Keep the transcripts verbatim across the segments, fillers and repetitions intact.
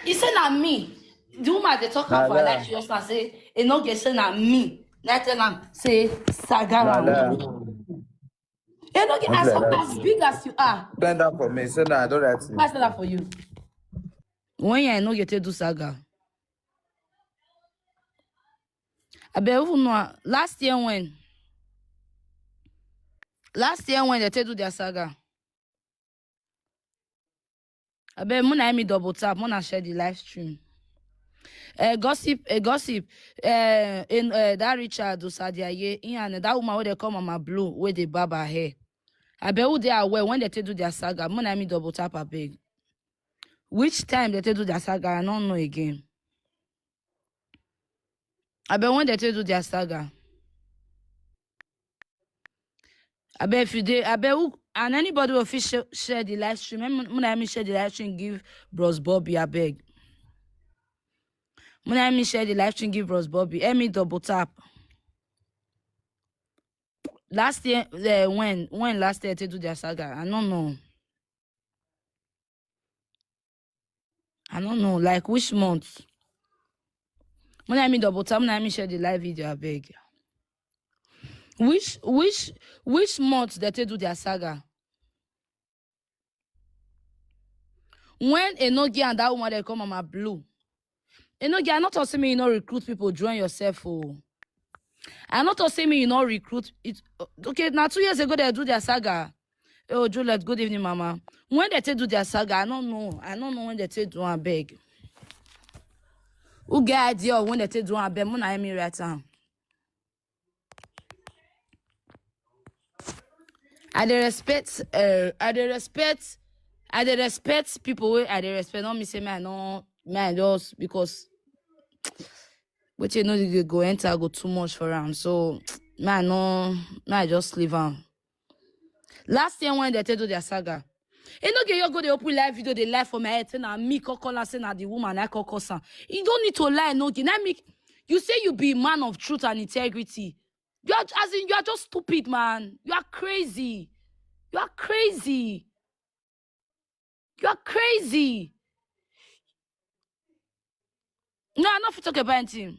He say na me. The woman dey talk am for her life. She just now say, "E no get say na me." Na I tell am say, "Sagara." E no get as, as big as you are. Stand up for me. Say no, I don't like you. I stand up for you. When you no get to do saga. I bet even know last year when, last year when they take do their saga. I bet Mona and me double tap, Mona share the live stream. Uh, gossip, uh, gossip. Uh, in uh, that Richard Osadiaye, he and that woman where they come on my blue, where they barb her hair. I bet who they are well when they take do their saga. Mona and me double tap, I beg. Which time they take do their saga, I don't know again. I bet when they take do their saga. I bet if you dey, I bet who and anybody will fit sh- share the live stream. Mona and me share the live stream, give Bros Bobby, I beg. Mona and me share the live stream, give Bros Bobby. Help me double tap. Last year, uh, when when last year they do their saga, I don't know. I don't know, like which month? Mona and me double tap, Mona and me share the live video, I beg. Which which which month they take do their saga? When Enogi and that woman they come on my blue. Enogi, I not to see me, you know, recruit people, join yourself. Oh. I not to see me, you know, recruit it. Okay, now two years ago they do their saga. Oh, Juliet, good evening, Mama. When they take do their saga, I don't know. I don't know when they take do and beg. Who get idea of when they take do and beg? Mona and me right now. I dey respect, uh, I dey respect, I dey respect people wey I dey respect. Not me say me I no, me I just because wetin no dey go enter go too much for am. So me I no, me I just leave am. Last year when they take do their saga, Enoge you go dey open live video, dey live for my head, say na me call call am, say na the woman I call call am. You don't need to lie, Enoge. Na me, you say you be man of truth and integrity. You are, as in, you are just stupid, man. You are crazy. You are crazy. You are crazy. No, I no fit talk about anything.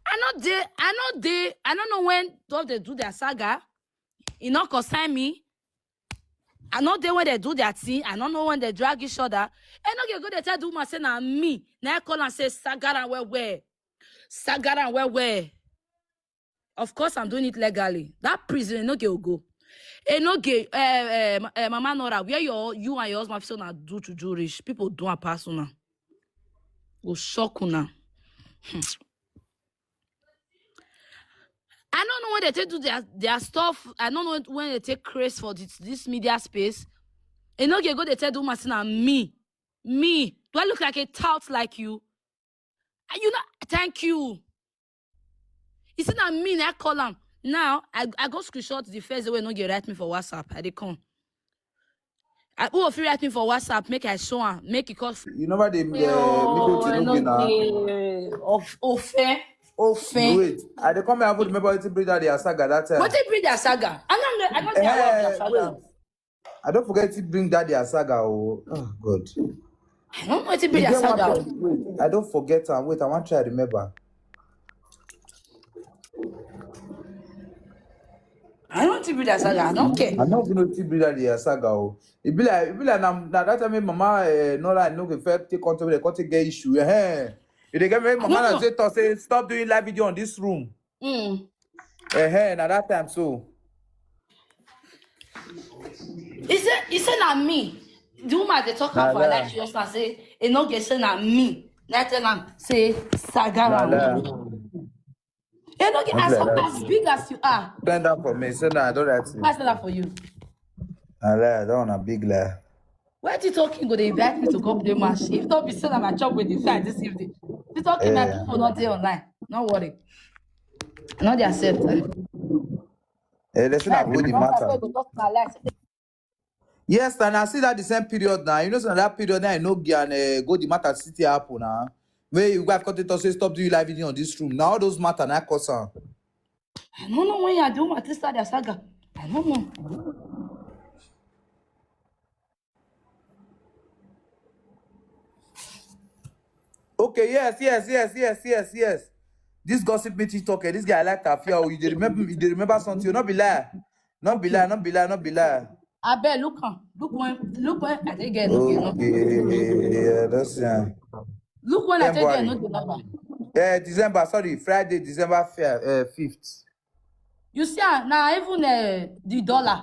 I no dey, I no dey, I no know when those they do their saga. E no concern me. I no dey when they do their thing. I no know when they drag each other. Enoge go dey tell the woman say na me. Na I call and say, "Sagara well well. Sagara well well." Of course, I'm doing it legally. That prison, Enoge will go. Enoge, uh, uh, uh, Mama Nora, where your you and your husband so na do to do rich. People do a pass una. Go shock una. Hmm. I don't know when they take do their, their stuff. I don't know when they take craze for this, this media space. Enoge go they tell the woman say na me. Me. Do I look like a tout like you? And you know, thank you. You see na me, I call am. Now, I, I go screenshot the first way no get write me for WhatsApp. I dey come. I, who fit write me for WhatsApp, make I show am, make it call. You never dey uh, make it no be na. Of ofe, ofe. Wait, I dey come here, I remember wetin bring that their saga that time. Wetin bring their saga? I don't know, I don't think I want their saga. Wait. I don't forget to bring that their saga. Oh, oh God. I don't know wetin bring their saga. Wait, I don't forget am. Wait, I want try remember. I don't think bring their saga. I don't care. I don't know wetin bring that their saga. Oh, it be like, it be like na, na that time mama uh, Nora no go first take control. They come take get issue. Eh, you dey get me? Mama na say to say stop doing live video on this room. Mm. Eh, eh, na that time so. He said, he said na me. The woman they talk about like she just now say, e no get say na me. Na tell am say sagara. E no get as, as big as you are. Stand up for me. Say no, I don't like you. I stand up for you. I lie. I don't want a big lie. Why you talking? Go they invite me to come play match? If not be said, I'm a chop with the side this evening. You talking, my people not there online. No worry. I know they accept. Eh, they say na go the matter. Yes, and I see that the same period now. You know, so that period now, I know and uh, go the matter city happen now. Where you guys got to say stop doing live video on this room. Now all those matter now cause am. I don't know when you are doing what this side saga. I don't know. Okay, yes, yes, yes, yes, yes, yes. This gossip meeting talker, this guy like Tafia. Oh, you dey remember, you dey remember something. Not be lie. Not be lie, not be lie, not be lie. Abeg, look am. Look when, look when I take get no get number. Okay, yeah, that's yeah. Look when I take get February. No get number. Yeah, December, sorry, Friday, December fifth. Uh, fifth. You see, ah, now even uh, the dollar,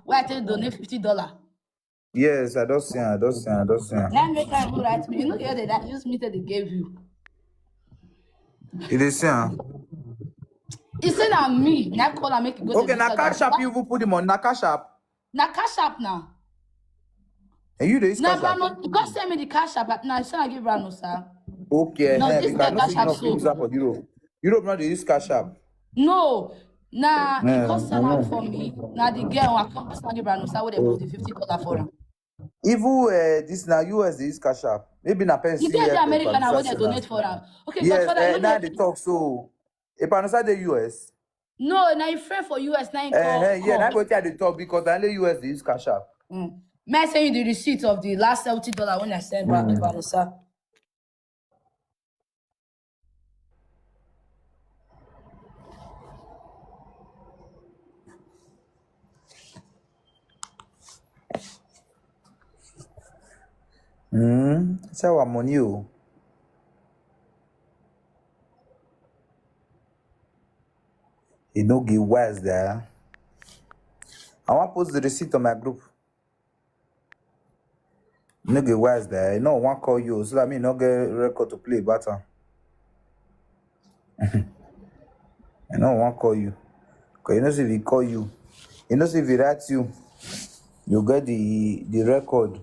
where I take donate fifty dollar. Yes, I don't see, I don't see, I don't see. Now make I go write me. You know the other that use me to they gave you. You dey see, huh? He say na me. Now call and make it go. Okay, now Cash App, you even put him on. Now Cash App. Now Cash App now. And you dey use Now Cash App. Brano, God send me the Cash App. Now so I give Brano, sir. Okay, No, eh, this because na no Cash signal App fit use so. am for Europe. Europe no dey use Cash App. No. Now Yeah, he come send I out know. For me. Now the girl I come send give Brano, sir, where they put the fifty dollar for him. Even uh, this now U S dey use Cash App. Maybe na person You see get the here for American now where they Epanusas now. Donate for him. Okay, Yes, Godfather, uh, you now know they talk so. Epanusas dey U S. No, now your friend for U S now he Uh, call. yeah, now Call. wetin I dey talk because na only U S dey use Cash App. Mm. May I send you the receipt of the last seventy dollar when I send back to Mm. Brano, sir? Mm, say our money o. E no get wise there. I wan post the receipt on my group. E no get wise there. I no wan call you so that me no get record to play about am. I no wan call you. Cause you know say if he call you, you know say if he write you, you get the the record.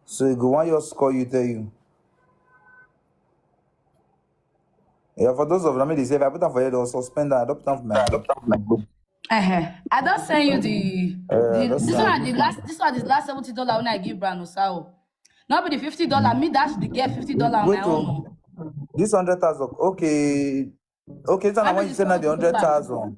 So he go wan just call you, tell you. Yeah, for those of them, they say if I put am for here, they'll suspend am. I don't put am for my group. Uh-huh. I don't send you the, Uh, the that's this not one the last this one is last seventy dollar when I give Brano, sir. Not be the fifty dollar. Me dash the girl fifty dollar on Wait, my oh, own. This hundred thousand. Okay, okay. So now Why when be you the send out the seventy hundred dollar? Thousand.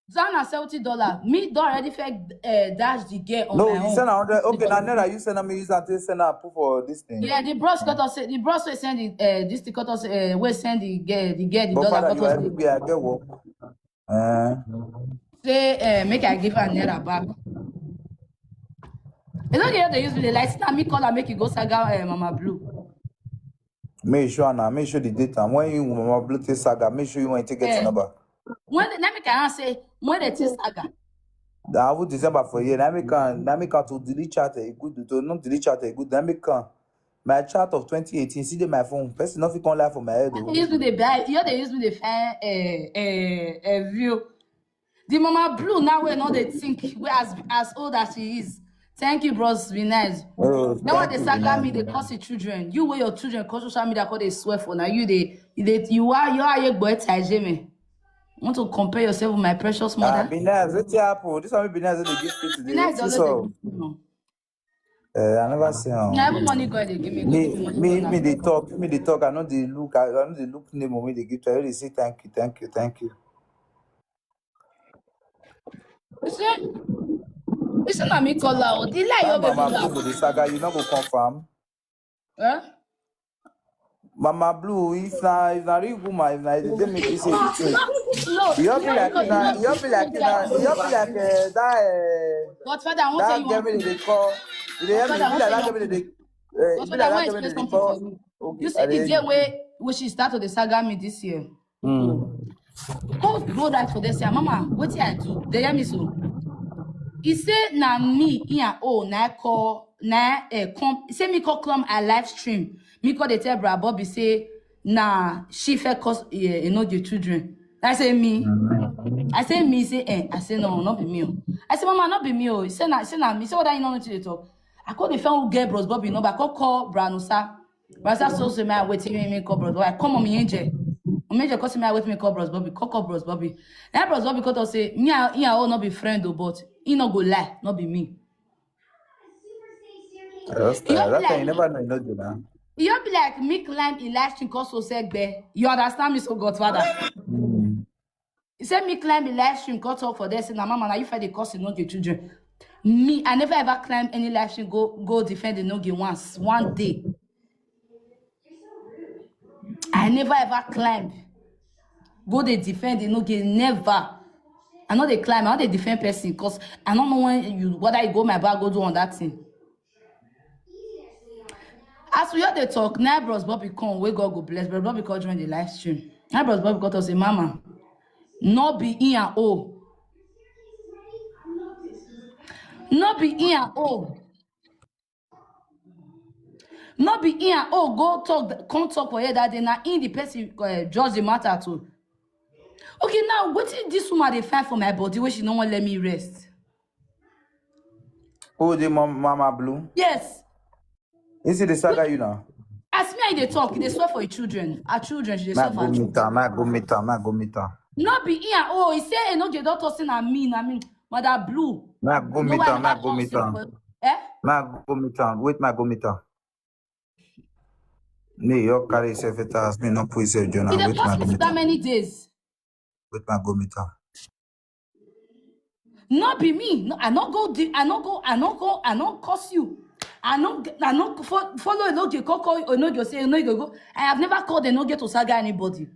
Zana seventy dollar. Me don already fake uh, dash the girl on No, my you own. Send a hundred. Okay, now Because naira you send me use and take send out put for this thing. Yeah, the bros got us. The bros will send the uh, this thing got us. Uh, will send the girl the girl the But dollar father, got you us. are everywhere. I get work. Uh, Say uh, make I give her naira back. You know the other use me the light. Now me call her make you go saga uh, Mama Blue. Make sure now. Make sure the data. When you Mama Blue take saga, make sure you want to get your Eh, number. When the, let me can say when they take saga. That have December for here. Now me can now me can to delete chat a good to not delete chat a good. Now me can my chat of twenty eighteen. See dey my phone. Person nothing come live for my head. They Oh. use me the buy. You they use me the fine uh, uh, uh, view. The Mama Blue now we know they think we as as old as she is. Thank you, bros. Be nice. Oh, Now what thank they you, saga man. Me, they cause the children. You wear your children, cause social media, cause they swear for now. You they you they you are you are a boy Taijeme. Want to compare yourself with my precious Ah, mother? Be nice. Wetin happen? This one be nice. They give it Be today. nice, Wetin always they so? give you. Uh, I never see Now him. every money God they give me, go give me Me, money me, for me now. They talk. Me they talk. I know they look. I, I know they look name when they give to. I really say thank you, thank you, thank you. You see, you see, now me call out. The lie That you be Mama laugh. Blue go the saga. You no go confirm. Huh? Mama Blue, if na if na real woman, if na if they make you say the truth. No, You all be no, like no, na no, you all be like na you all be like uh, that uh, Godfather, I won't tell that you girl one wey thing. dey call. You dey hear me? Godfather, I Be won't like tell that you girl wey one dey thing. uh, be Godfather, like I that want girl wey explain dey something for call. you. Okay, You see I the dey. Day where where she start to the saga me this year. Mm. Go go that for this year, Mama. What I do? They hear me so. He say na me here. Oh, na I call na eh, come. He say me call come a live stream. Me call the tell Bra Bobby say na she fẹ́ cause eh, you know the children. I say me. I say me say eh. I say no, not be me. Oh. I say Mama, not be me. Oh. He say na say na me. Say what I know to talk. I call the phone who get Bros Bobby number. I call call Branusa. Branusa so say my waiting me call Bros Bobby. I come on me angel. On me angel call say my wait me call Bros Bobby. Call call Bros Bobby. Now Bros Bobby call to say me I, I will not be friend though, but he not go lie, not be me. That's You that. be That time you like never know you know do now. You be like me climb election cause so segbe. You understand me so Godfather. Mm. He say me climb the live stream, go talk for there. Say, na mama, now you find the cause you know the children. Me, I never ever climb any live stream, go go defend the nogi once, one day. I never ever climb. Go dey defend Enoge, never. I no dey climb, I no dey defend person, 'cause I no know when you, whether you go my back, go do on that thing. As we all dey talk, na Bros Bobby come, wey God go bless, Bros Bobby come join the live stream. Na Bros Bobby come talk say, "Mama, no be in and oh. No be in and oh. No be in and oh, go talk, come talk for here that day. Na in the person, uh, judge the matter too." Okay, now, wetin this woman dey find for my body wey she no wan let me rest? Who the mom, Mama Blue? Yes. You see the saga, you know. As me, I dey talk, they swear for your children. Our children, she dey Na swear for go her meet children. Her, na go meet her, na go meet her. No be here. Oh, he say Enoge don talk say na me, na me. Mother Blue. Na go No, meet why her, I na never go talk meet say her. for, eh? Na go meet her. Wait, na go meet her. Me, you carry yourself at us. Me, no put yourself, Jonah. He dey Wait, na curse go me meet since that her. Many days. Wait, na go meet her. No be me. No, I no go. Di- I no go. I no go. I no curse you. I no. I no fo- follow Enoge. Koko Enoge say Enoge go. I have never called Enoge to saga anybody.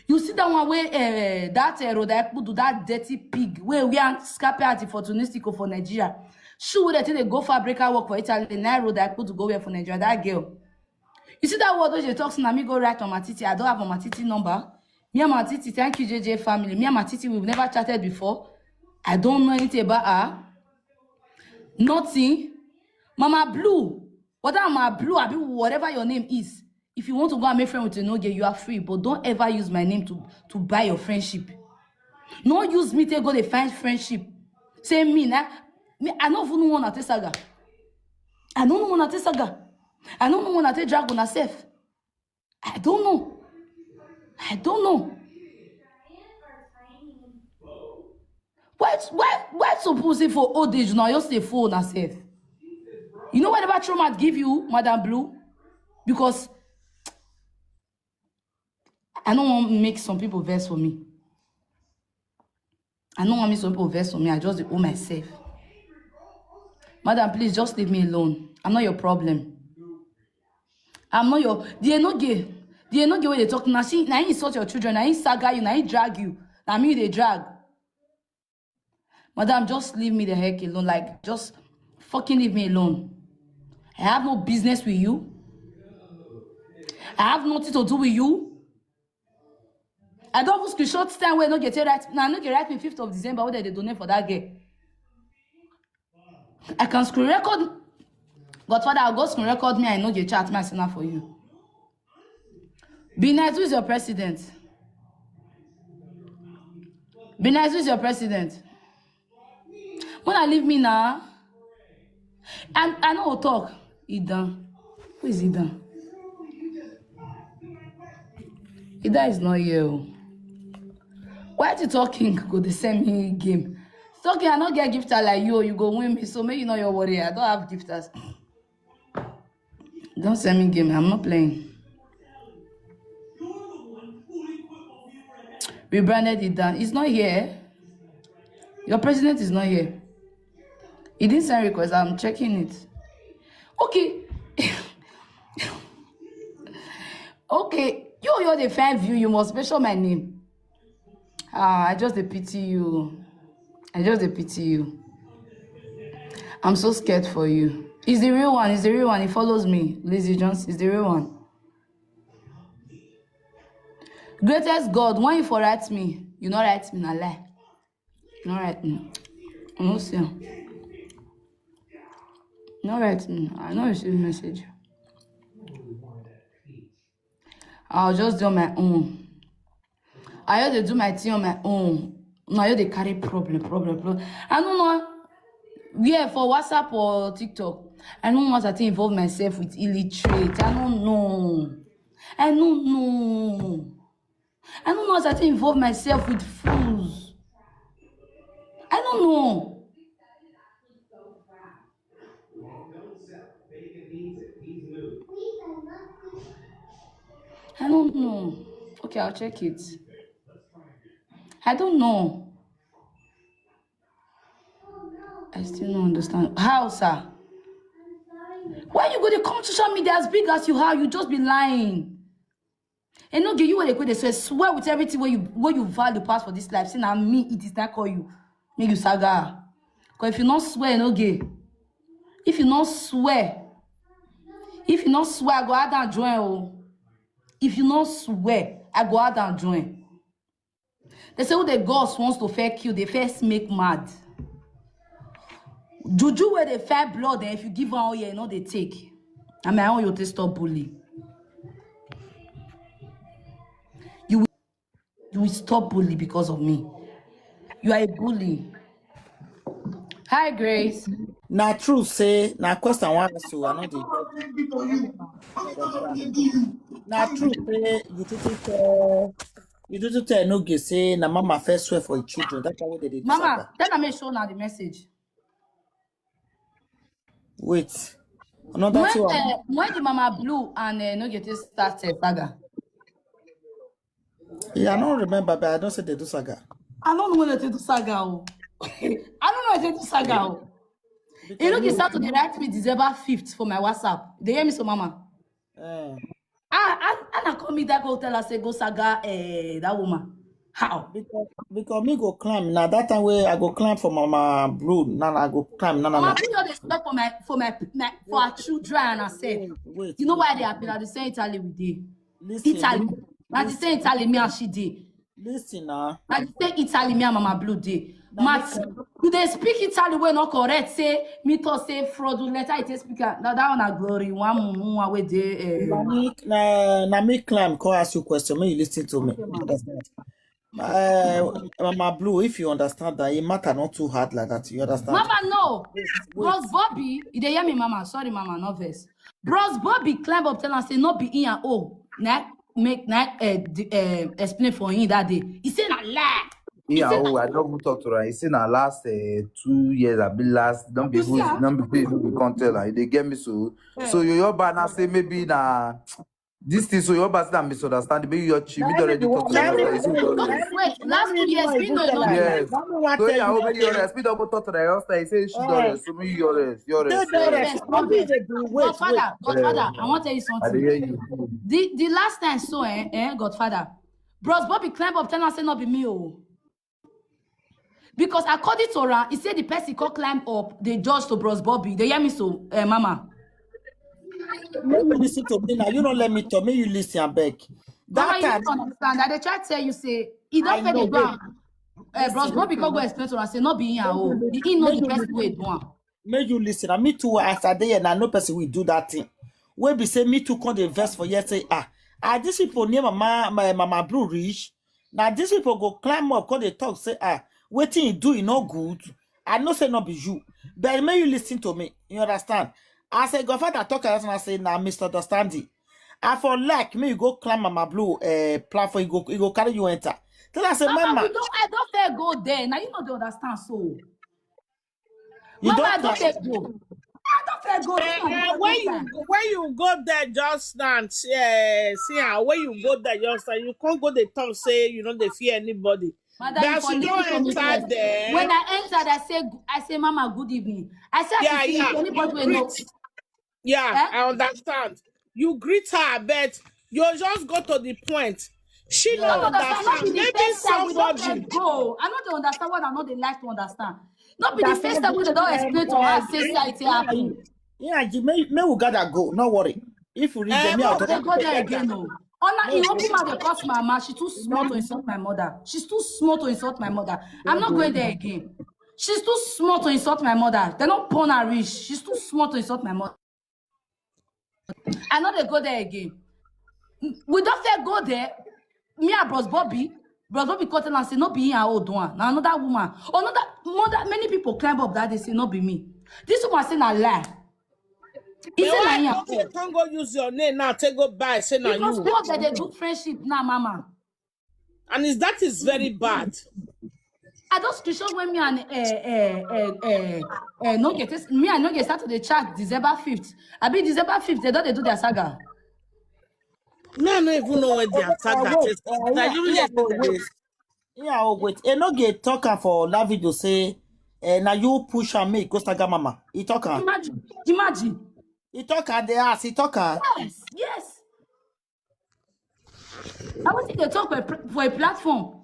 You see that one wey, uh, that, uh, Rhoda Ekpudu, that dirty pig wey wear scape at for Tunisico for Nigeria. Shoe wey dey take dey go fabrica work for Italy. Na Rhoda Ekpudu go wear for Nigeria. That girl. You see that word wey she talk say na me go write on my titi. I don't have on my titi number. Me and my titi, thank you, J J family. Me and my titi, we've never chatted before. I don't know anything about her. Nothing. Mama Blue, whether Mama Blue, abi whatever your name is, if you want to go and make friend with Enoge, you are free. But don't ever use my name to, to buy your friendship. No use me to go dey find friendship. Say me na me. I no even know one at saga. I don't know one at saga. I don't know one at dragon herself. I don't know. I don't know. Why, why, why suppose say for old age now you stay phone herself? You know whatever trauma give you, Madam Blue? Because I don't want make some people vex for me. I don't want me some people vex for me. I just dey owe myself. Madam, please just leave me alone. I'm not your problem. I'm not your, the Enoge. The Enoge wey dey talk, na she, na he insult your children, na he saga you, na he drag you, na me they drag. Madam, just leave me the heck alone. Like, just fucking leave me alone. I have no business with you. I have nothing to do with you. I don't even screenshot time wey Enoge take write. Now Enoge write me fifth of December wey they donate for that girl. I can screen record. Godfather, I'll go screen record me. I know the chat, my sinner for you. Be nice, who's your president? Be nice, who's your president? When I leave me now, and I know talk. Idan. Who is Idan? Idan is not here. Oh. Why you talking? Go the same game. Talking, I not get gifter like you. You go win me, so make you know your worry. I don't have gifters. Don't send me game. I'm not playing. Rebranded Idan. It's not here. Your president is not here. He didn't send request. I'm checking it. Okay. Okay. You, you the fan view. You must mention my name. Ah, I just dey pity you. I just dey pity you. I'm so scared for you. He's the real one. He's the real one. He follows me. Lizzie Jones is the real one. Greatest God, when you for write me, you not write me, na lie. You not write me. I no see am. You not write me. I no receive message. I'll just do on my own. I just dey do my thing on my own. Now you dey carry problem, problem, problem. I don't know where for WhatsApp or TikTok. I don't want to involve myself with illiterate. I don't know. I don't know. I don't know how to involve myself with fools. I don't know. I don't know. Okay, I'll check it. I don't know. I still don't understand. How, sir? Why you go to come social media as big as you are? You just be lying. Enoge, you wey dey go dey swear, swear with everything wey you, wey you value pass for this life. Say na me, it is that call you. Make you saga. Cause if you no swear, Enoge, if you no swear, if you no swear, I go add and join. Oh, if you no swear, I go add and join. They say who the gods wants to fair kill, they first make mad. Juju where they fair blood, and if you give one oil, you know they take. I mean, I want you to stop bully. You will, you will stop bully because of me. You are a bully. Hi, Grace. Na true say na question one so I no dey. Na true say you tutu tell you tutu tell Enoge say na mama first swear for him children. That's why they dey do Mama, saga. Tell me show now the message. Wait, another When thing. uh, when the Mama Blue and uh, Enoge take start uh, saga, Yeah, I don't remember, but I don't say they do saga. I don't know when they take do saga. Oh. I don't know when they take do saga. Oh. Enoge start to dey write me December fifth for my WhatsApp. They hear me so, Mama. Eh, Ah, and, and I call me that go tell her say go saga eh, that woman. How? because because me go climb now. That time where I go climb for Mama Blue, now I go climb. Now, now, Mama now. Blue just dey stop for my for my, my for her children and I said, Wait, you know wait. Why they happy? Now the same Italy we dey. Listen, Italy. Now the same Italy me and she dey. Listen now. Now the same Italy me and Mama Blue dey. Mat, you dey speak Italy wey no correct. Say me to say fraudulent. I take speaker. Now that one a glory. One mumu one wey dey. Na Uh, me, na, na me climb. Come ask you question. Make you listen to me. Understand? Uh, Mama Blue, if you understand that it matter not too hard like that, you understand? Mama no. Wait. Bros Bobby, you dey hear me, Mama? Sorry, Mama, no vex. Bros Bobby climb up, tell am say no be in and oh. Na make na uh, the, uh, explain for him that day. He say na lie. He Yeah, say oh, na I don't even talk to her. He say na last uh, two years, I be last. Don't be You see who, am? Don't be who you can't tell her. They get me so. So Eh. you your banner say maybe na this thing. So your banner say na misunderstanding. Maybe your chief Let me already be talk one. to Let me her. be Is it one. already? Don't wait. Let Last me two be years, one. we Go no tell know her. you. Yes. Let me one So tell yeah, you oh, one maybe your thing. rest. Me double talk to her. Your style. He say she Eh, don't rest. So me your rest. Your They rest. don't Yeah. rest. Yes, What no do vex. they do? Wait, wait. Godfather, Godfather, Uh, I want tell you I something. dey hear you. The the last time so eh, eh Godfather, Bros Bobby climb up, tell am say no be me oh. Because according to her, he said the person come climb up, they judge to Bros Bobby. They hear me so, uh, Mama. Let me listen to me now. You don't let me talk. Me, you listen, I beg. Mama, That you time, don't understand. I dey try tell you say he I don't fail know. the Wait, ground. Uh, Bros listen. Bobby come go explain to her say no be him Make you oh. He listen. he know Make the you person wey listen. do am. Make you listen. And me too, as I dey here, and I know person will do that thing. Wey be say me too come dey vex for here say ah, ah, these people near Mama, my Mama Blue reach. Now these people go climb up, come dey talk say ah, wetin he do, he no good. I know say no be you, but make you listen to me. You understand? As a godfather talk, as I say na misunderstanding. I for like me, you go climb Mama Blue uh, platform, you go, you go carry you enter. Tell her say, Mama, Mama, we don't, I don't fair go there. Now you know they understand so. you Mama, don't I don't climb. fair go. I don't fair go. This Eh, one eh, go when take you time. When you go there just now, eh, see how when you go there just now, you can't go the town say you know they fear anybody. Madam, you That for you don't listen to me enter first. there. When I enter, I say, I say, Mama, good evening. I say, I Yeah, should see yeah. if anybody You will know. greet. Yeah, Eh? I understand. You greet her, but you just go to the point. She I don't not understand. Not understand. be the Maybe first time we don't somebody. Go. I don't understand what I know they like to understand. Not be the That's first not time we the don't explain to her uh, say society yeah, happen. yeah, you may, may we gather go. No worry. If we read Eh, them, me, I'll No, talk they about go there it. Again, no. Honor, he No, open mouth, they curse my mama. She's too small to insult my mother. She's too small to insult my mother. I'm no, not going there again. She's too small to insult my mother. They're not born her rich. She's too small to insult my mother. I know they go there again. We don't fair go there. Me and Bros Bobby. Bros Bobby cut and say, no be him and old one. Now another woman. Another mother. Many people climb up that they say, no be me. This woman say, na lie. He Then say, na why him don't and you can't go use your name now? Take go buy. Say na Because you. what that they do friendship now, mama. And is that is very bad. I just screenshot when me and uh, uh, uh, uh, uh, no get this. Me and no get start to the chat December fifth. I be December fifth. They don't they do their saga. Me, I don't even know where they attack Uh, that wait, is. uh, That yeah, you yeah, let oh, wait. Yeah, oh, wait. E no get talker for that video say, eh, now you push and make go saga mama. He talker. Imagine, imagine. He talker. They ask. He talker. Yes, yes. I want to talk for a, pr- for a platform.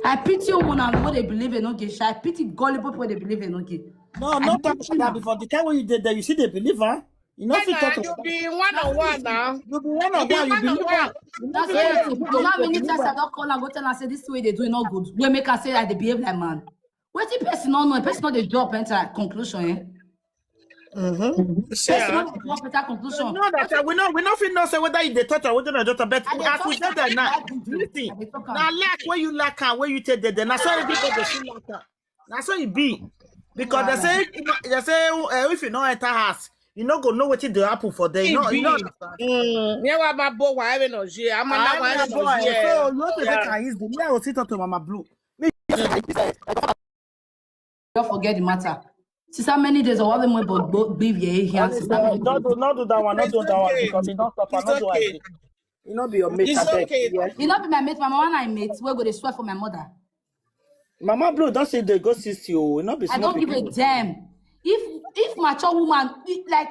I pity women and what they believe in, okay? I pity gullible people they believe in, okay? No, no talk about that before. The time when you did that, you see the believer. You know, if you talk You about be one on one now. You be one on be one. You one be on one. one. You know, That's if why you I talk say, about you know how the many times believer. I don't call and go tell and say this way they do it not good. We make her say I they behave like man. What if person not know? Person not the job enter conclusion, eh? Mm-hmm. Person not the job enter conclusion. No, that we know. We know if you know say whether you dey touch or whether not touch, but I dey as talk we am did that for now, that video. listen. I dey talk am. Now, like where you like her, where you take the, the now so everybody dey see like her. Now so you be because they say they say uh, if you know enter house, you no go know wetin dey happen for there. You know, you know. Mm, yeah, what about boy? Why we not here? I'm Ah, not why my we boy. not here. So you have to Yeah. make her easy. Me, I will sit up to Mama Blue. Me, Don't forget the matter. Since how many days I want them but go give you here. Honestly, don't do, not do that one. Not It's do that one okay. Because you don't stop. It's Not do okay. it. You not be your mate. It's Abeg. Okay. Yes. You not be my mate, my mama and I mate. We're going to swear for my mother. Mama Blue don't say they go see you. You not be. I don't give a damn. If if mature woman, if, like,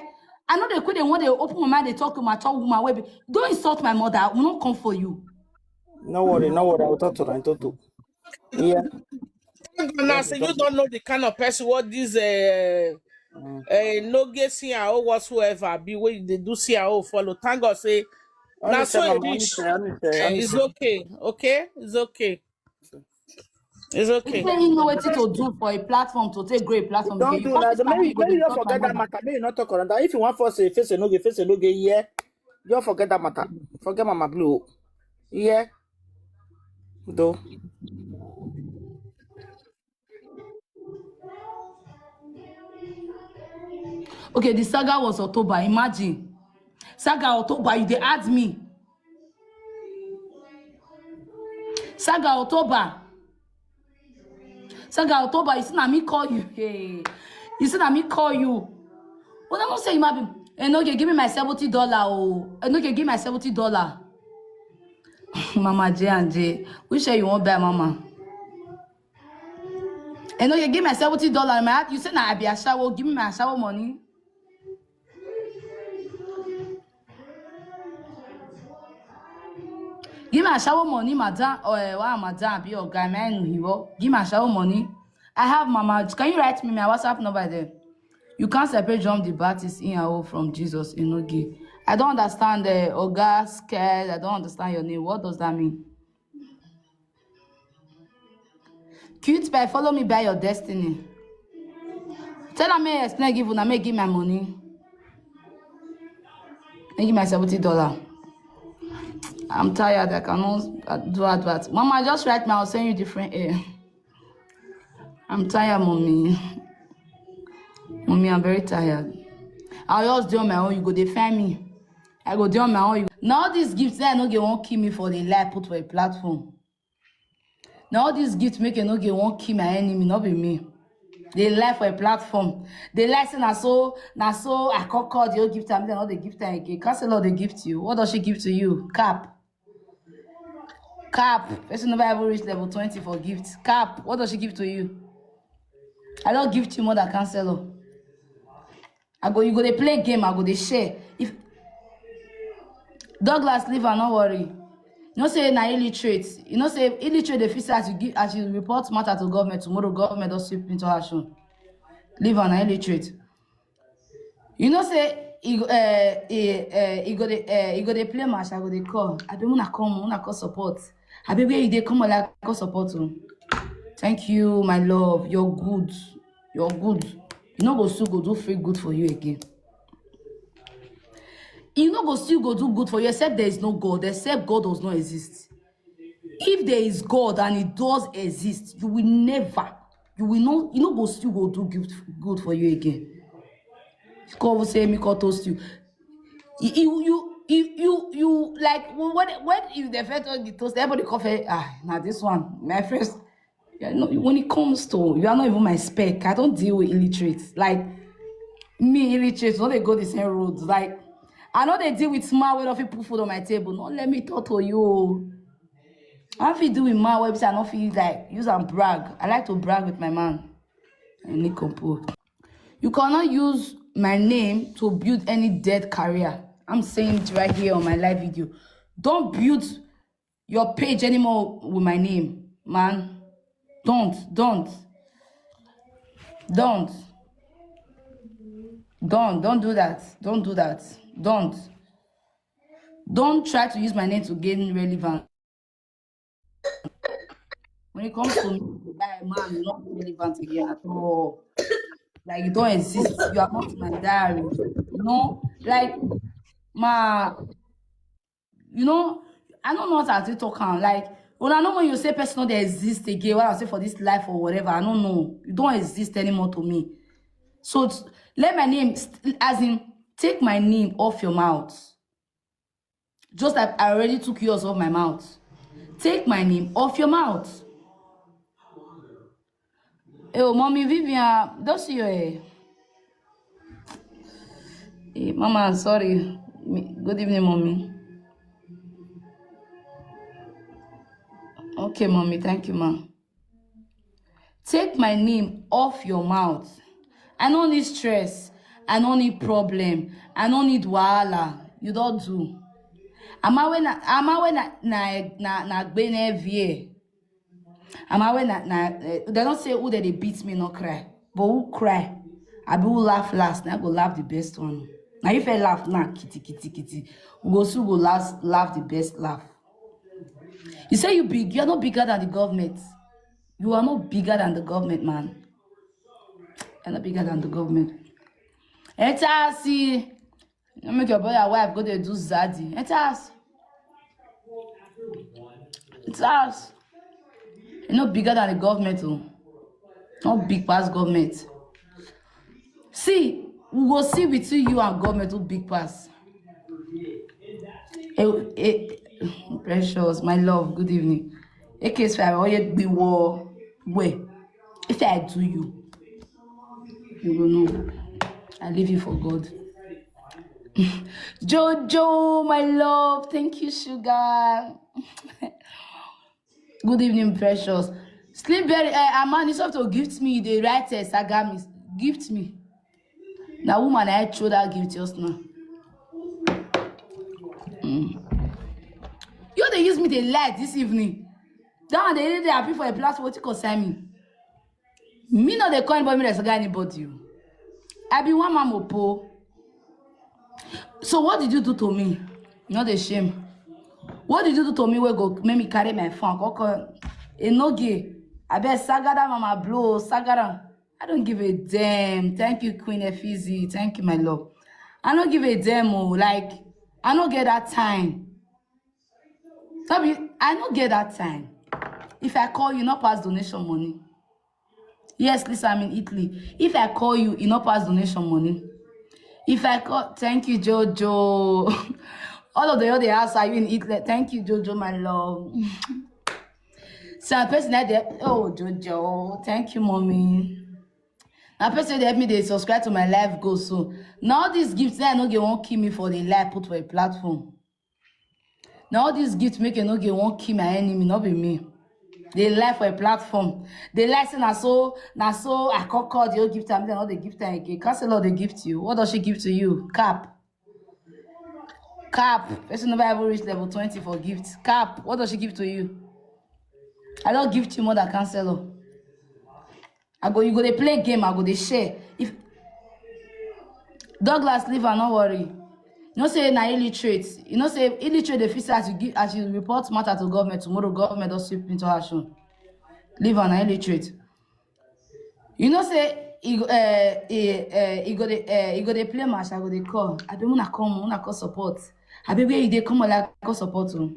I know they could they want to open my mind, they talk to mature woman. Wait, don't insult my mother. I will not come for you. No worry, no worry. I will talk to her. I talk to. Yeah. Now, say you don't know the kind of person what this uh, uh, no get C I O whatsoever be where they do C I O follow. Thank God say now so it reach. Eh, it's okay, okay, it's okay, it's okay. It's when you know what to do for a platform to take great platform. Don't Okay, you do can't that. just Maybe, come maybe you insult my forget that mother. Matter. Maybe you not talk around that. If you want for say face no get, face no get. Yeah. You forget that matter. Forget Mama Blue. Yeah. Though. Okay, the saga was October. Imagine. Saga October, you they add me. Saga October. Saga October, you see na me call you. Hey. You see na me call you. What I don't say you might be. And okay, give me my seventy dollar. Oh, and okay, give me my seventy dollar. Mama J and J, which share you want buy, Mama? And okay, give me my seventy dollar. My, you say na I be ashawo, give me my ashawo money. Give me ashawo money, madam. Oh, eh, why madam be your guy, man? Give me ashawo money. I have Mama. Can you write me my WhatsApp number there? You can't separate John the Baptist in and from Jesus in Oge. I don't understand the Oga scared. I don't understand your name. What does that mean? Cute pie, follow me buy your destiny. Tell her me explain give una me give my money. Me give my seventy dollar. I'm tired. I cannot uh, do advert. Mama, just write me. I'll send you different air. I'm tired, mommy. Mommy, I'm very tired. I'll just do on my own. You go dey find me. I go do on my own. You... Now all these gifts, I no get won't kill me for the life put for a platform. Now all these gifts make it no get won't kill my enemy, not be me. They lie for a platform. They lie say na so na so I call call the old gift and they not the gift again. Counselor they gift you. What does she give to you? Cap. Cap. Person never ever reach level twenty for gift. Cap. What does she give to you? I don't gift you more than counselor. I go, you go they play game. I go they share. If Douglas leave, I no worry. You know say na illiterate. You know say illiterate they feel say as you give as you report matter to government tomorrow, government don sweep into action. Leave am na illiterate. You know say he go uh, he, uh, he go dey uh, he go dey play match. I go dey call. I be una come, una come support. I be where you dey come like come support o. Thank you, my love. You're good. You're good. You no go still go do free good for you again. You no go still go do good for you except there is no God. Except God does not exist. If there is God and it does exist, you will never, you will not, you no go still go do good, good for you again. God will say, "Me call toast you." You, you, you, you, you, you, like when when you the first one the toast, everybody cough. Eh, ah, now this one, my first. Yeah, no, when it comes to you are not even my spec. I don't deal with illiterates. Like me, illiterates, no they go the same roads. Like I know they deal with smart way of people put food on my table. No, let me talk to you. I feel do with my website. I don't feel like use and brag. I like to brag with my man. I need compose. You cannot use my name to build any dead career. I'm saying it right here on my live video. Don't build your page anymore with my name, man. Don't, don't, don't, don't, don't do that. Don't do that. Don't, don't try to use my name to gain relevance. When it comes to me, like, man, you're not relevant again at all. Like, you don't exist. You are not in my diary. You know, like, ma, you know, I don't know what I take talk am. Like, when I know when you say person don't exist again, what I say for this life or whatever, I don't know. You don't exist anymore to me. So t- let my name, st- as in, take my name off your mouth. Just like I already took yours off my mouth. Take my name off your mouth. Oh, mommy Vivian, don't see your hair. Hey, mama, sorry. Me- Good evening, mommy. Okay, mommy, thank you, ma. Take my name off your mouth. I no need stress. I no need problem. I no need wahala. You don't do. Am I when am I when na na na na gbene vie? Am I when na na eh, they don't say who they dey beat me no cry, but who cry? I be who laugh last. Now go laugh the best one. Now if I laugh now, kitty kitty kitty, we go still go last laugh the best laugh. You say you big, you're not bigger than the government. You are not bigger than the government, man. You're not bigger than the government. Enter see, you make your brother wife go there do zaddy. Enter house. Enter house. You're not bigger than the government, oh. Not big pass government. See, we go see between you and government who big pass. Eh, eh, Precious, my love, good evening. A K five, oye gbiwo. Where? If I do you, you will know. I leave you for God. Jojo, my love, thank you, sugar. Good evening, Precious. Slim Berry, uh, Amani, you have to gift me the right uh, Sagami. Gift me. Now, woman, I throw that gift just now. Mm. You they use me the light this evening. That one they really dey happy for a platform. What you concern me? Me not the coin, but me that's anybody. You. I be one man mopo. So what did you do to me? Not a shame. What did you do to me? We go make me carry my phone. Koko, enoge. I bet Sagada mama blow Sagada. I don't give a damn. Thank you, Queen Efizi. Thank you, my love. I don't give a damn. Oh, like I don't get that time. Sabi, I no get that time. If I call you, not pass donation money. Yes, Lisa, I'm in Italy. If I call you, you not pass donation money. If I call, thank you, Jojo. All of the other house are you in Italy? Thank you, Jojo, my love. So a person that there, oh Jojo, thank you, mommy. Now person they help me, they subscribe to my live go so. Now all these gifts, I know they won't kill me for the life put for a platform. Now all these gifts make you no get one kill my enemy, not be me. They lie for a platform. They lie say na so na so I call call the old gift and they not the gift again. Cancel all the gift you. What does she give to you? Cap. Cap. Person never ever reach level twenty for gift. Cap. What does she give to you? I don't gift you more than counselor. I go, you go they play game, I go they share. If Douglas leave, I no worry. You know say na illiterate. You know say illiterate the fix as you give as you report matter to government tomorrow, government don sweep into action. Leave am na illiterate. You know say he go uh, he, uh, he go dey uh, he go dey play match, I go dey call. I be una come, una come support. I be where you dey come like come support o.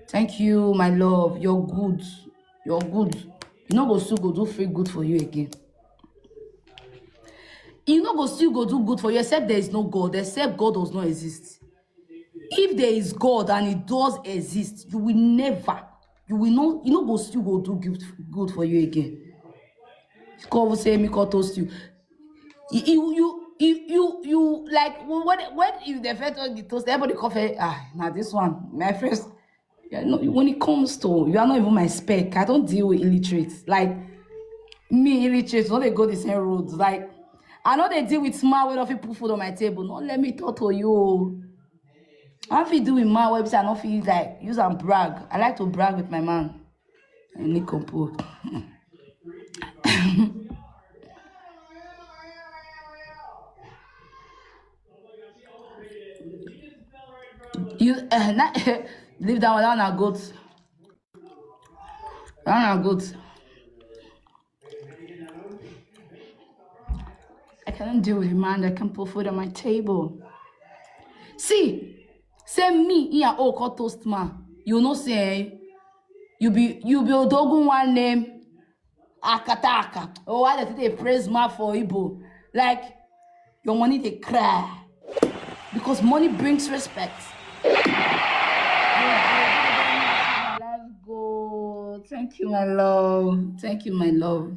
Thank you, my love. You're good. You're good. You no go still go do free good for you again. You no go still go do good for you except there is no God, except God does not exist. If there is God and it does exist, you will never, you will not, you no go still go do good, good for you again. Come say me come toast you. You you you you you like when when you the first one you toast everybody cough eh, ah now this one my first yeah, no, when it comes to you are not even my spec. I don't deal with illiterates. Like me illiterates, no they go the same roads. Like I know they deal with smart way of people put food on my table. No, let me talk to you. I fit do with man wey be say I no fit, like, use and brag. I like to brag with my man. I need compose. You uh, not, leave that one. That one na goat. That one na goat. I cannot deal with a man that can put food on my table. See, say me, in your old call toast man. You know, say, eh, you be, you be Odogun one name, Akataka. Oh, why they take dey praise man for Igbo? Like, your money they cry. Because money brings respect. Let's go. Thank you, my love. Thank you, my love.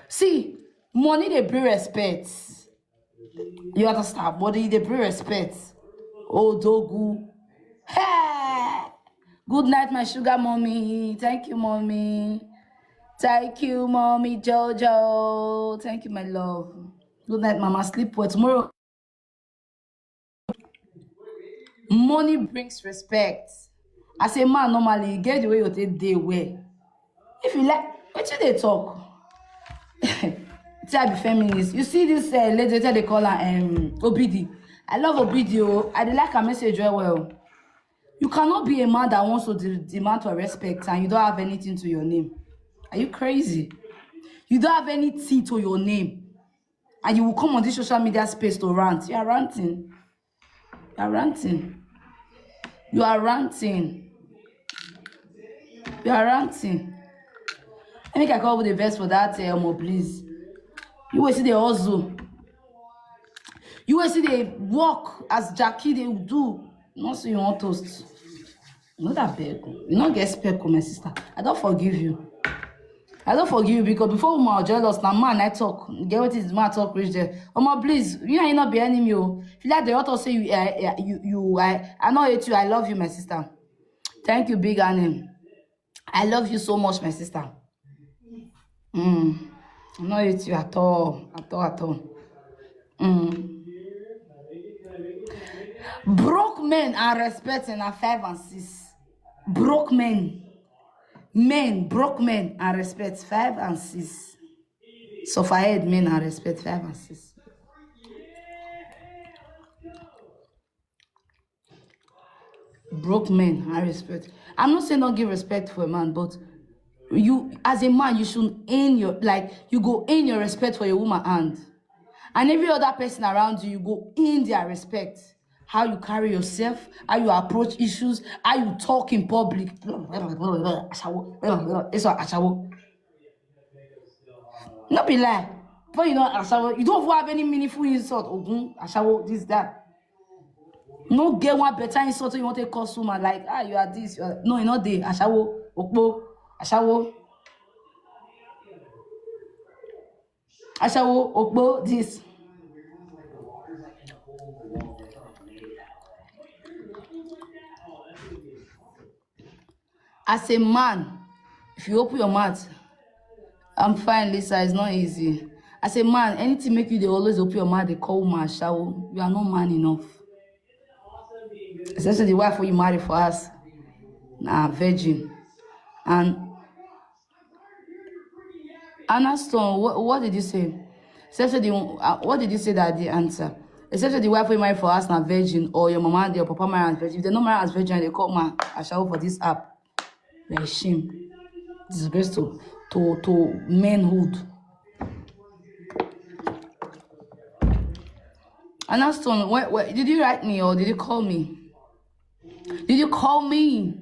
See, money they bring respect. You understand? Money they bring respect. Odogu. Hey! Good night, my sugar mommy. Thank you, mommy. Thank you, mommy Jojo. Thank you, my love. Good night, mama. Sleep well. Tomorrow, money brings respect. As a man, normally, you get the way you take day well. If you like, what you they talk? Say I be feminist. You see this uh, lady, they call her um, Obidi. I love Obidi. Oh. I dey like her message very well. You cannot be a man that wants to de- demand for respect and you don't have anything to your name. Are you crazy? You don't have anything to your name. And you will come on this social media space to rant. You are ranting. You are ranting. You are ranting. You are ranting. Let me call with the best for that, uh, Omo, please. You will see the hustle. You will see the work as Jackie they do. Not so you want toast. Not that beg. You not get spec, my sister. I don't forgive you. I don't forgive you because before woman are jealous, now man I talk. Get what is man talk reach there. Omo, please, you ain't not be enemy. Oh. If you like the author say you, I, I- you, you, I, I not hate you. I love you, my sister. Thank you, big Annie. I love you so much, my sister. Mm. I not hate you at all, at all, at all. Mm. Broke men are respecting at five and six. Broke men. Men, broke men are respect five and six. Sufferhead men are respect five and six. Broke men are respect. I'm not saying don't give respect for a man, but you as a man, you should earn your like you go earn your respect for your woman hand. And every other person around you, you go earn their respect. How you carry yourself, how you approach issues, how you talk in public. Ashawo. It's all ashawo. Not be lie. But you know, ashawo, you don't have any meaningful insult. Ogun, ashawo, this, that. No get one better insult you want to call someone like, ah, you are this. You are... No, you know the ashawo, okpo, ashawo. Ashawo, okpo, this. As a man, if you open your mouth, I'm fine, Lisa, it's not easy. As a man, anything make you they always open your mouth, they call woman ashawo. You are not man enough. Especially the wife who you marry for us, nah, virgin. And Anna Stone, what, what did you say? Except say the uh, what did you say that the answer? Except say the wife wey marry for house na virgin or your mama and your papa marry as virgin. If they no marry as virgin, they call man ashawo for this app. Like shame, disgrace to to to manhood. Anna Stone, what, what, did you write me or did you call me? Did you call me?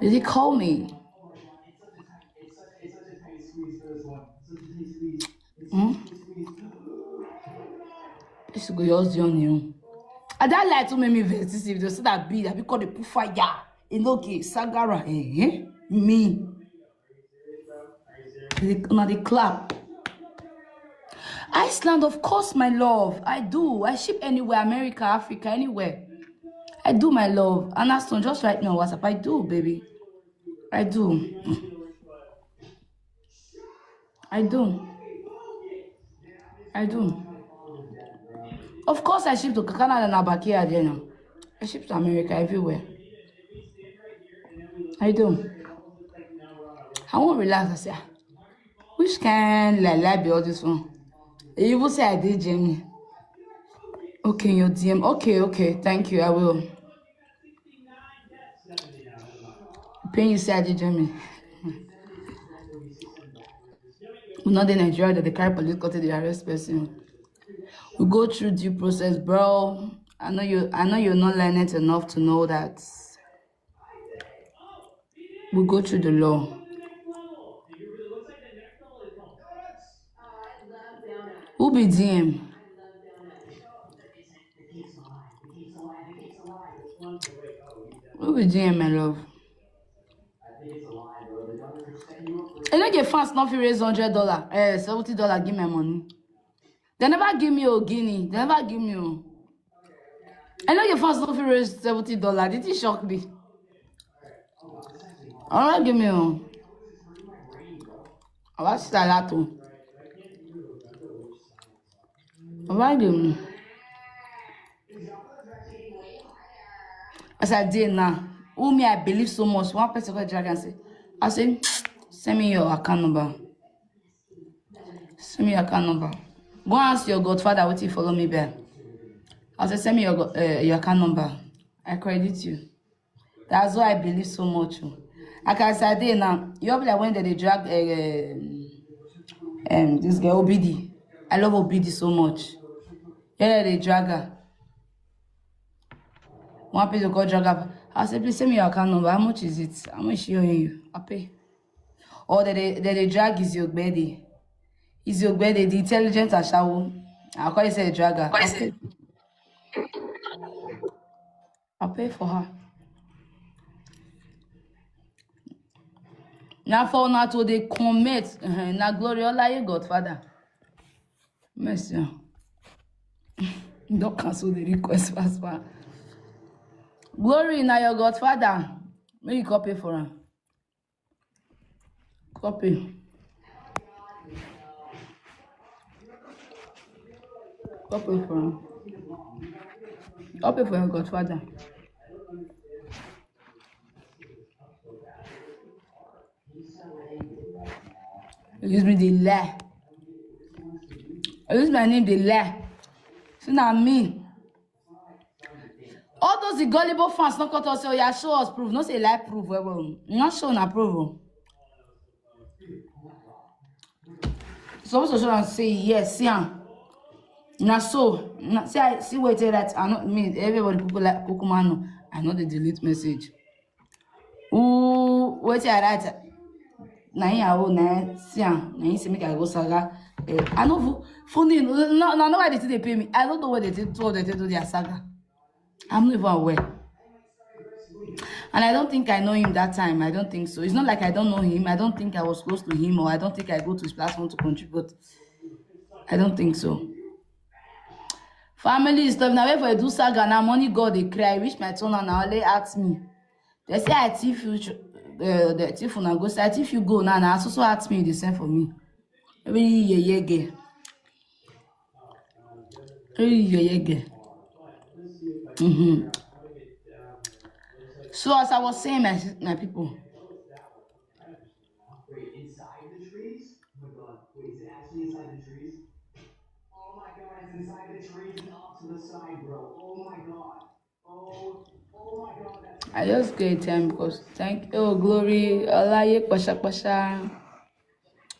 Did he call me? Hmm? This go just dey on him. I don't like to make me vex this if they say that be that because they put fire. You know, okay, Sagara, eh? Eh? Me. They, now they clap. Iceland, of course, my love. I do. I ship anywhere, America, Africa, anywhere. I do, my love. And Aston, just write me on WhatsApp. I do, baby. I do. I do. I do. Of course, I ship to Canada and Abakia there now. I ship to America everywhere. I do. I won't relax. I say, "Ah, which kind lie lie be all this one?" You even say I did Jamie. Okay, your D M. Okay, okay. Thank you. I will. Pain you say I did Jamie. We know the Nigeria that the carry police go to the arrest person. We go through due process, bro. I know you. I know you're not learned enough to know that we go through the law. Who be D M? Who be D M, my love? I know the fans not fit raise hundred dollar, eh, seventy dollar. Give my money. They never give me a guinea. They never give me. Oh. I know the fans not fit raise seventy dollar. Did it shock me? All right, give me. Oh. I was still at home. All right, give me. As I did now, who me I believe so much. One person called Dragon say, I say, "Send me your account number. Send me your account number." Go ask your godfather what he follow me back. I say, "Send me your go- uh, your account number. I credit you." That's why I believe so much. Oh. Like as I did now, you be like when they, they drag um, um, this girl O B D. I love O B D so much. Yeah, they drag her. One person called drag her. I said, "Please send me your account number. How much is it? How much you owing you? I pay." Or that they, that they drag is your birthday. Is your birthday the intelligent ashawo? I call it say dragger. I pay. I pay for her. Now for now to they commit. Uh-huh. Now Glory Olaye Godfather. Mercy. Don't cancel the request fast fast. Glory, now your godfather. Make you copy for him. Copy. Copy for him. Copy for your godfather. Use me the lie. Use my name the lie. So now me. All those the gullible fans not cut us say, "Oh, yeah, show us proof." No say like proof. Well, well. Not show na proof. Oh. Suppose to show and say, "Yes, see am." Na so. Na, see, I see what that. I not mean everybody kuku like kuku man. No. I know they delete message. Who what I write? Na him I own, na see am. Na him say make I go saga. Eh, I know fu- funny. No, no, no, why they think they pay me? I don't know what they did. What they did to their saga. I'm not even aware. And I don't think I know him that time. I don't think so. It's not like I don't know him. I don't think I was close to him, or I don't think I go to his platform to contribute. I don't think so. Family is tough. Now, if I do saga, now money God they cry. Reach my turn and now they ask me. They say I thief you. Uh, the thief una go say I thief you go now. Now, so so ask me the same for me. Every year, year, year. Hey, yeah, yeah, yeah. Mm-hmm. So as I was saying, my, my people, I just get time because thank you, oh, Glory Olaye Pasha Pasha.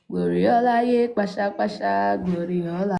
Glory Olaye Pasha Pasha. Glory Olaye.